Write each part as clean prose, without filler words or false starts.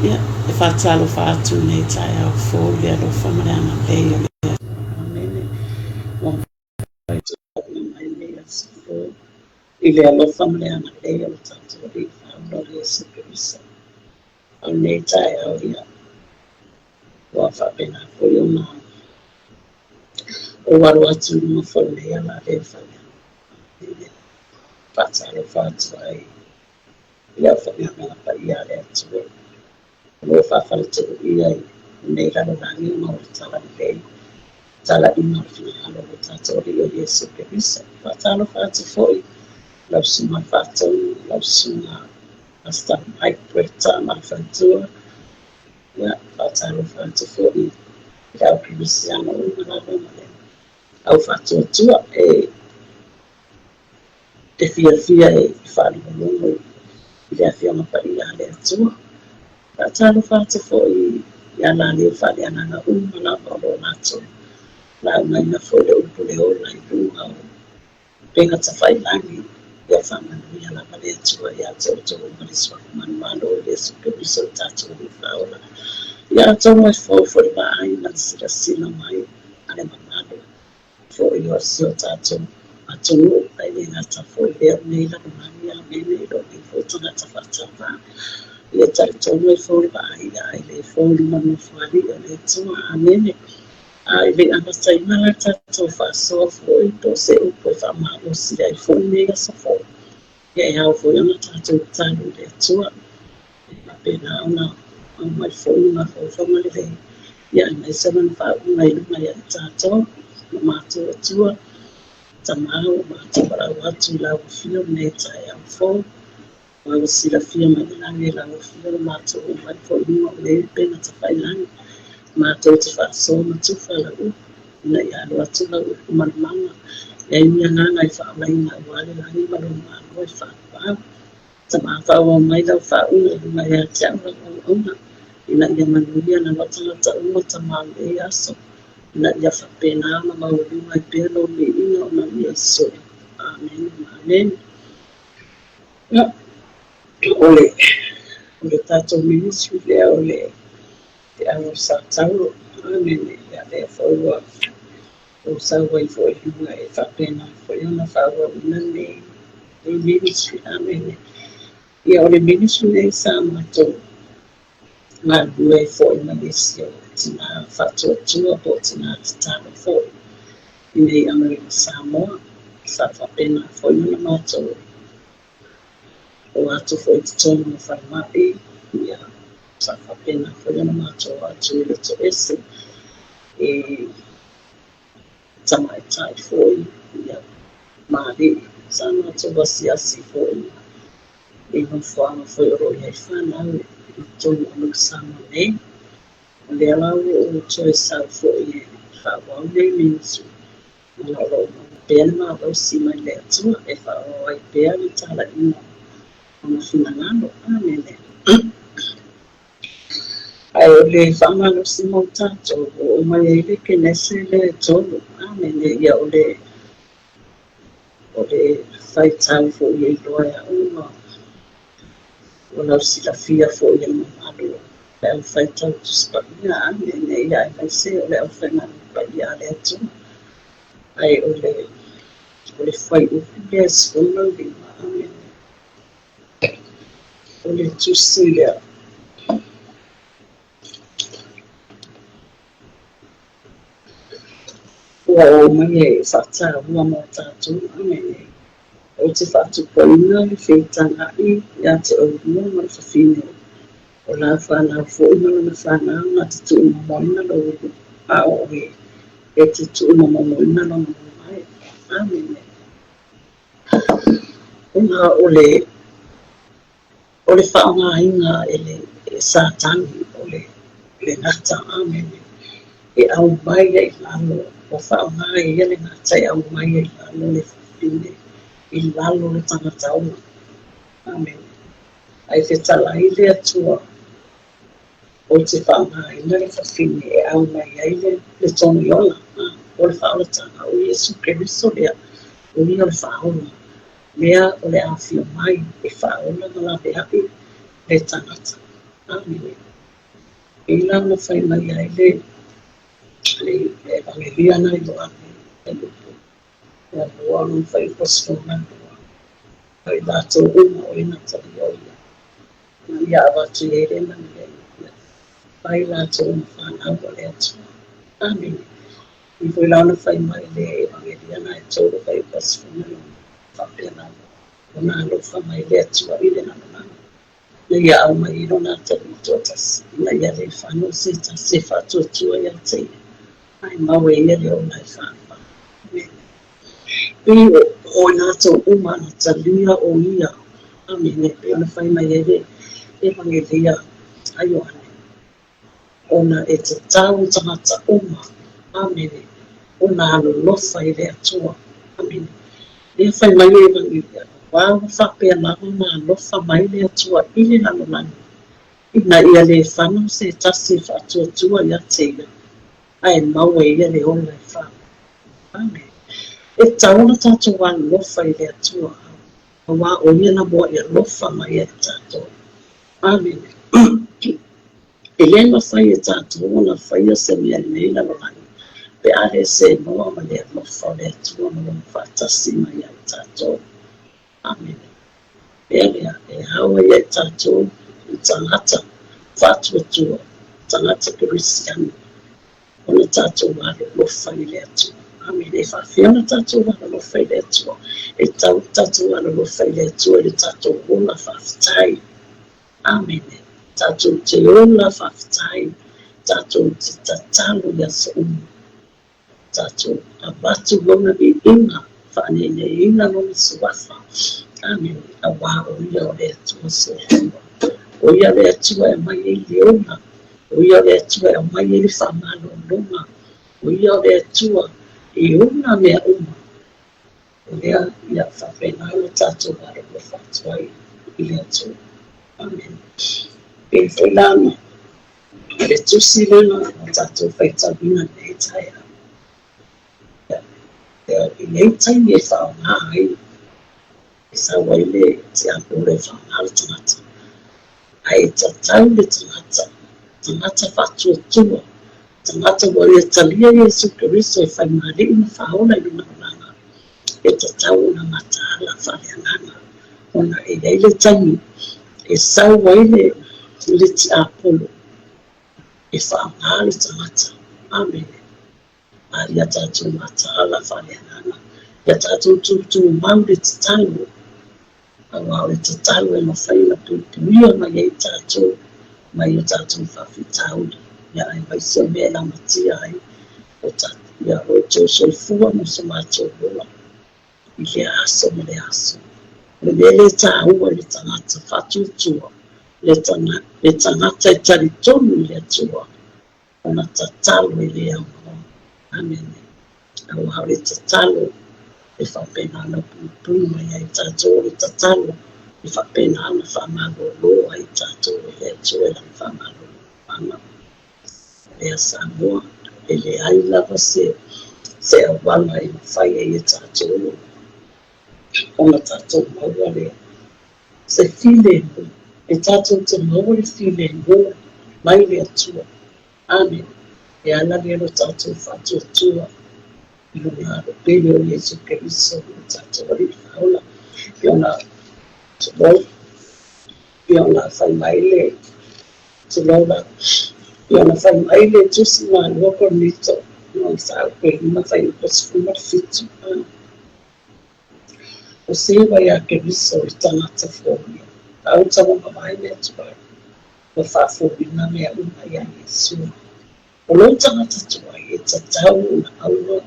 Ia, e faatalofa atu i lenei taeao fou i le alofa ma le agalelei o le Atua. Amene. Ua mafai ona mai lenei aso fou i le alofa ma le agalelei o le tatou Alii Faaola o Iesu Keriso. A o lenei taeao, ia, ua faapena foi ona ou alo atu i luma foi o lenei ala e faatalofa atu ai i le aufaigaluega paia a le Atua o lo o faafaletuluia i lenei lalolagi ona o le talalelei, talaiga o le finagalo o lo tatou Alii o Iesu Keriso. Faatalofa atu foi lau Susuga i le Faatonu, lau Susuga Pastor Mike Bretta ma le faletua. Ia, faatalofa atu foi i le au kerisiano uma lava ma le au faatuatua e e fiafia e faalogologo i le Afioga Paia a le Atua. Faatalofa atu foi i alaleo faaleagaga uma lava o lo o latou laugaina foi le upu le ola i luga o upega tafailagi. Ia faamanuia lava le Atua ia te outou uma le suafa manumalo o Iesu Keriso lo tatou Alii Faaola. Ia atonu e fou foi le vaai ma le silasila mai a le mamalu foi o si o tatou atunuu, ae le gata foi lea o lenei lalolagi, amene, i lou nei foi tagata faatauvaa. Ia talitonu e fou le vaai, ae le fou i luma nofoalii o le Atua, amene. A i le amataina la tatou faasoa foi po o se upu e faamalosi ai foi lenei aso fou, ia e ao foi ona tatou tatalo i le Atua. E faapena ona aumai foi ni mafaufauga lelei, ia aemaise lona faauuga i luga ia i tatou, lo matou Atua, Tama, ua matou valaau atu i lau Afio i lenei taeao fou, ua ua silafia mai le lagi e lau Afio lo matou oo mai foi i luga o nei upega tafailagi, matou te faasoa ma tufa lau upu, ina ia alo atu lau upu malumaga, leai ni agaga e faaolaina aua le lagi ma lona Malo e faaluau. Tama, faaauau mai lau faauuga i luga ia te au lau auauna, ina ia manuia lava tagata uma Tama o lenei aso, ina ia faapena ona maualuga ai pea lou viiga ona o Iesu. Amene ma amene. Ia, o le, o le tatou ministry lea o le Feau o Sa Tauro, amene, ia lea foi ua ou sau ai foi i luga e faapena foi ona faaauauina lenei ministry. Amene. Ia, o le ministry lenei sa matou galulue ai foi ma nisi o tina faatuatua po o tina tatalo foi i nei Amerika Samoa. Sa faapena foi ona matou o atu foi i totonu o falemai, ia, sa faapena foi ona matou o atu i loto ese i tamaitai foi, ia, ma alii. Sa matou asiasi foi i nofoaga foi o lo o i ai fanau i totonu o Amerika Samoa nei. O lea la ua ou toe sau foi e faaauau nei ministry ona o lo o maua pea le malosi mai le Atua e faaauau ai pea le talaiga o Lona finagalo. Amene. Ae o le faamalosi mo tatou, ua oo mai ai le Kenese lea e tolu. Amene. Ia o le o le faitau foi e iloa e au ua ua lausilafia foi e le mamalu o le aufaitau Tusi Paia, amene, ia aemaise o le aufaigaluega paia a le Atua. Ae o le o le fuaiupu lea e 15, amene, o le tusi lea. Ua oo mai e faataua mo tatou, amene. Ou te faatupuaina le feutaga'i ia te oulua ma le fafine o lau fanau foi ma lona fanau na te tuumomoina lou ulu, a o oe e te tuumomoina lona mamae. Amene. Ona o le O le faaaogaina e le Satani o le le gata, amene, e aumai ai i lalo, ua faaaoga e ia le gata e aumai ai i lalo le fafine, i lalo le tagata ola. Amene. Ae fetalai le Atua, ou te faaaogaina le fafine e aumai ai le le togiola, o le faaolataga o Iesu Keriso lea, o ia o le faaola. Mea o le a afio mai e faaola ma laveai le tagata. Amene. E i la ona fai mai ai le Evagelia na Ioane e lupu ia lua lona fuaiupu 12, o i latou uma o e na talia o ia, na ia avatu i ai le manuia ia, mai latou uma fanau a le Atua. Amene. I foi la ona fai mai le Evagelia na e tolu fuaiupu 16, faapea lava ona alofa mai le Atua i le lalolagi, ina ia aumai ai lona atalii toatasi, ina ia le fanau se tasi e faatuatua ia te ia, ae maua e ia le ola e faavavau. Amene. Pei o i latou uma na talia o ia. Amene. Pei ona fai mai ai le Evagelia a Ioane, ona e tatau i tagata uma, amene, ona alolofa i le Atua. Amene. Lea fai mai le Evagelia, aua ua faapea lava ona alofa mai le Atua i le lalolagi, ina ia le fanau se tasi e faatuatua ia te ia, ae maua e ia le ola e faavavau. Amene. E tatau ona tatou alolofa i le Atua, aua o ia na mua'i alofa mai ai i tatou. Amene. E le mafai e tatou ona faia se mea i lenei lalolagi pe a le seanoa ma le alofa o le Atua ma Lona faatasi mai ia i tatou. Amene. Mea lea, e ao ai ia i tatou i tagata faatuatua, tagata kerisiano, ona tatou alolofa i le Atua. Amene. E faafefea ona tatou alolofa i le Atua? E tatau ona tatou alolofa i le Atua i le tatou ola faafetai. Amene. Tatou te ola faafetai, tatou te tatalo i aso uma. Tatou avatu lona viiga, faaneineiina lona suafa. Amene. Aua o ia o le Atua soifua. O ia le Atua e aumai ai le ola. O ia le Atua e aumai ai le faamalologa. O ia o le Atua e ona mea uma. O lea ia faapena ona tatou alolofa atu ai i le Atua. Amene. Pei foi la na le tusi lea na tatou faitauina i lenei taeao. Ia, e i ai taimi e faaaoga ai, e sau ai le tiapolo e faaaoga le tagata. Ae tatau le tagata, tagata faatuatua, tagata ua ia talia Iesu Keriso e fai ma Alii ma Faaola i lona olaga, e tatau ona mataala faaleagaga, ona e i ai le taimi e sau ai le tiapolo e faaaoga le tagata. Amene. A ia tatou mataala faaleagaga, ia tatou tutumau le tatalo, aua o le tatalo e mafai ona puipuia mai ai tatou mai o tatou faafitauli, ia aemaise o mea e lamatia ai o ia lo outou soifua ma so matou ola i lea aso ma lea aso. O le mea lea e taua i le tagata faatuatua, le tagata e talitonu i le Atua, ona tatalo e le aunoa. Amene. Aua o le tatalo e faapena ona puipui mai ai tatou, o le tatalo e faapena ona faamalolo ai tatou e le Atua i lana faamalolomaga. Lea Samoa, e leai lava se auala e mafai ai e tatou ona tatou maua le se filemu, e tatou te maua le filemu mai le Atua. Amene. E ala lea lo tatou faatuatua i lona alo pele o Iesu Keriso, lo tatou Alii Faaola. Pei ona tulou, pei ona fai mai le tulou la, pei ona fai mai le Tusi Malua Korinito, lona mataupu e 5 fuaiupu 17. O se ua iā Keriso i tagata foia, a uta ua mavae mea tuai, ua faafouina mea uma iā Iesu. O lou tagata tuai e tatau ona aua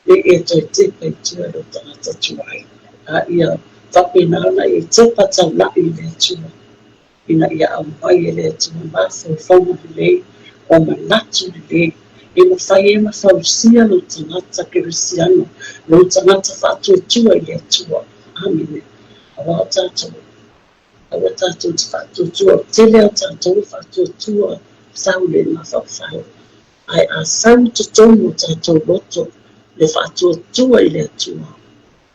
ne i e toe tepa i tua i lou tagata tuai, a ia faapena ona e tepa taula'i i le Atua. ina ia aumai e le Atua mafaufauga lelei o manatu lelei e mafai ai ona fausia lou tagata kerisiano, lou tagata faatuatua i le Atua. Amene. Aua o tatou, aua tatou te faatuatua, o le tele lava o tatou e faatuatua sau le mafaufau, ae a sau i totonu o tatou loto le faatuatua i le Atua,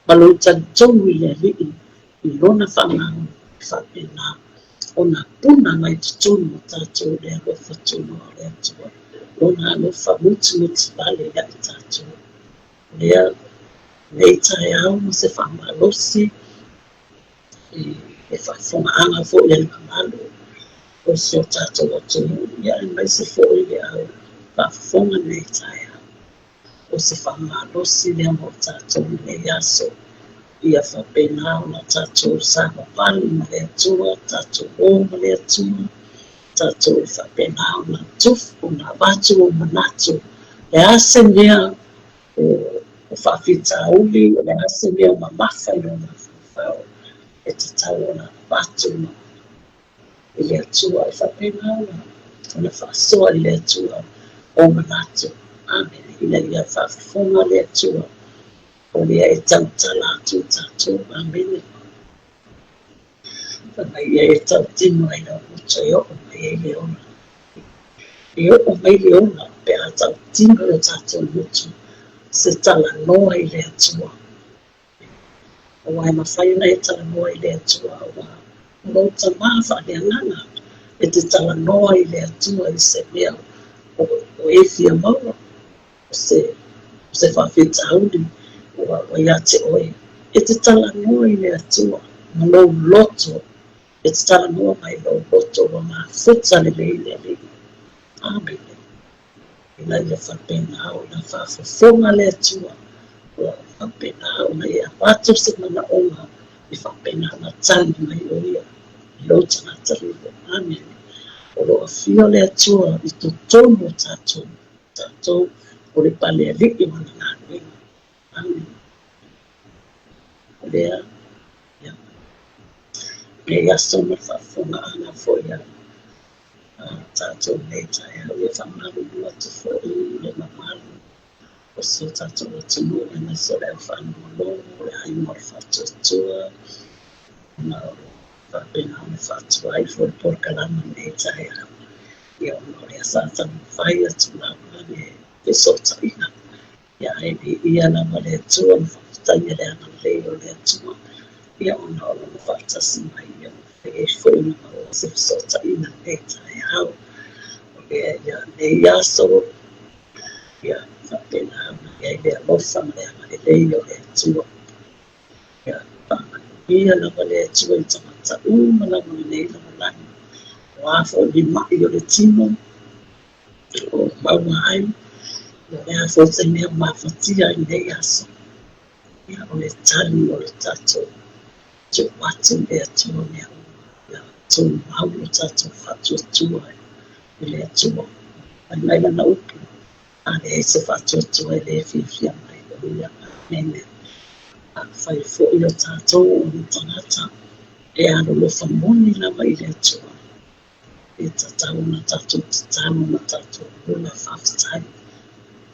ma lou talitonu i le Alii i Lona faamalo e faapena. Ona puna mai totonu o tatou le alofa tunoa o le Atua, Lona alofa mutimutivale ia i tatou. O lea lenei taeao ma se faamalosi i le faafofogaaga foi a le mamalu o si o tatou atunuu, aemaise foi le au faafofoga i lenei taeao. O se faamalosi lea mo tatou i lenei aso, ia faapena ona tatou savavali ma le Atua, tatou o ma le Atua, tatou faapena ona tufu, ona avatu ou manatu. O le a se mea o faafitauli, o le a se mea o mamafa i lou mafaufau, e tatau ona avatu i le Atua. E faapena ona faasoa i le Atua ou manatu. Amene. Ina ia faafofoga le Atua, o lea e tautala atu i tatou. Amene. Fai mai ia e tautino ai lau loto e oo mai ai le ola. E oo mai le ola pe a tautino i o tatou loto se talanoa i le Atua. Aua e mafai ona e talanoa i le Atua, aua o lou tamā faaleagaga e te talanoa i le Atua i se mea o e fia maua, o se faafitauli ua ia te oe. E te talanoa i le Atua ma lou loto, e te talanoa mai lou loto ua mafuta lelei le Alii. Amene. Ina ia faapena ona faafofoga le Atua, ua faapena ona e avatu se manaoga e faapena ona tali mai o ia i lou tagata lilo. Amene. O lo o afio le Atua i totonu o tatou, tatou o le pale alii o ana galuega. Amene. O lea, ia, lenei aso ma le faafofogaaga foi a tatou nei taeao, ia faamalulu atu foi i le mamalu o si o tatou atunuu, aemaise o le au faalogologo, le aiga o le faatuatua, ona o lo o faapena ona faatuai foi le polokalame i lenei taeao. Ia, ona o lea sa taumafai atu lava le fesootaiga. Ia, ae viia lava le Atua ma faafetaia le agalelei o le Atua, ia ona o lona faatasi mai, ia mafai ai foi ona maua se fesootaiga i lenei taeao. O lea ia lenei aso, ia faapena ona i ai le alofa ma le agalelei o le Atua. Ia faamanuia lava le Atua i tagata uma lava o lenei lalolagi, o a foi ni mai o le tino, o maua ai, o le a foi se mea mafatia i lenei aso. Ia, o le tali o le tatou tuu atu i le Atua mea uma, ia tumau lo tatou faatuatua i le Atua. Fai mai lana upu, a leai se faatuatua e le fiafia mai o ia. Amene. Afai foi o tatou o ni tagata e alolofa moni lava i le Atua, e tatau ona tatou tatalo ma tatou ola faafetai.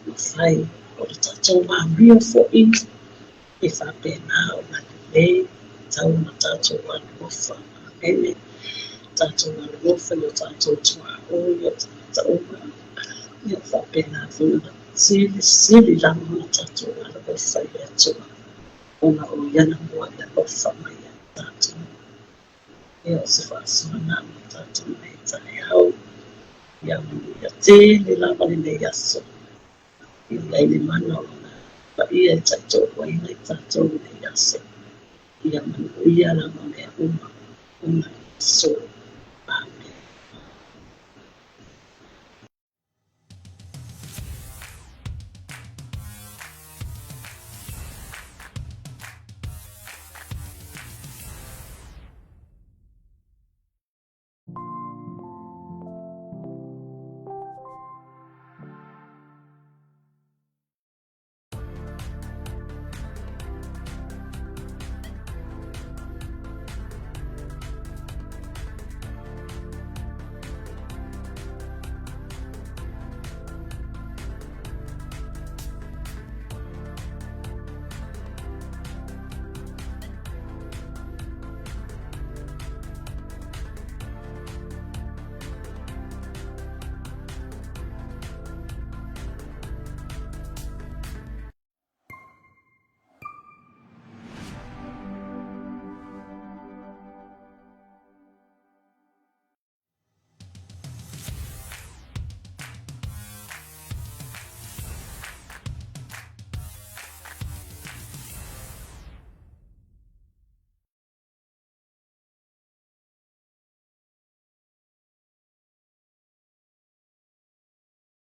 Mafai o le tatou amio foi e faapena ona lelei, tatau ona tatou alolofa. Amene. Tatou alolofa i o tatou tuaoi, o tagata uma. Ia faapena foi ona silisili lava ona tatou alolofa i le Atua, ona o ia na muai alofa mai ia i tatou. Ia o se faasoaga mo tatou nei taeao. Ia manuia tele lava lenei aso. Ia i ai le mana o Lona paia e taitoalua i tatou i lenei aso. Ia manuia lava mea uma ona i aso.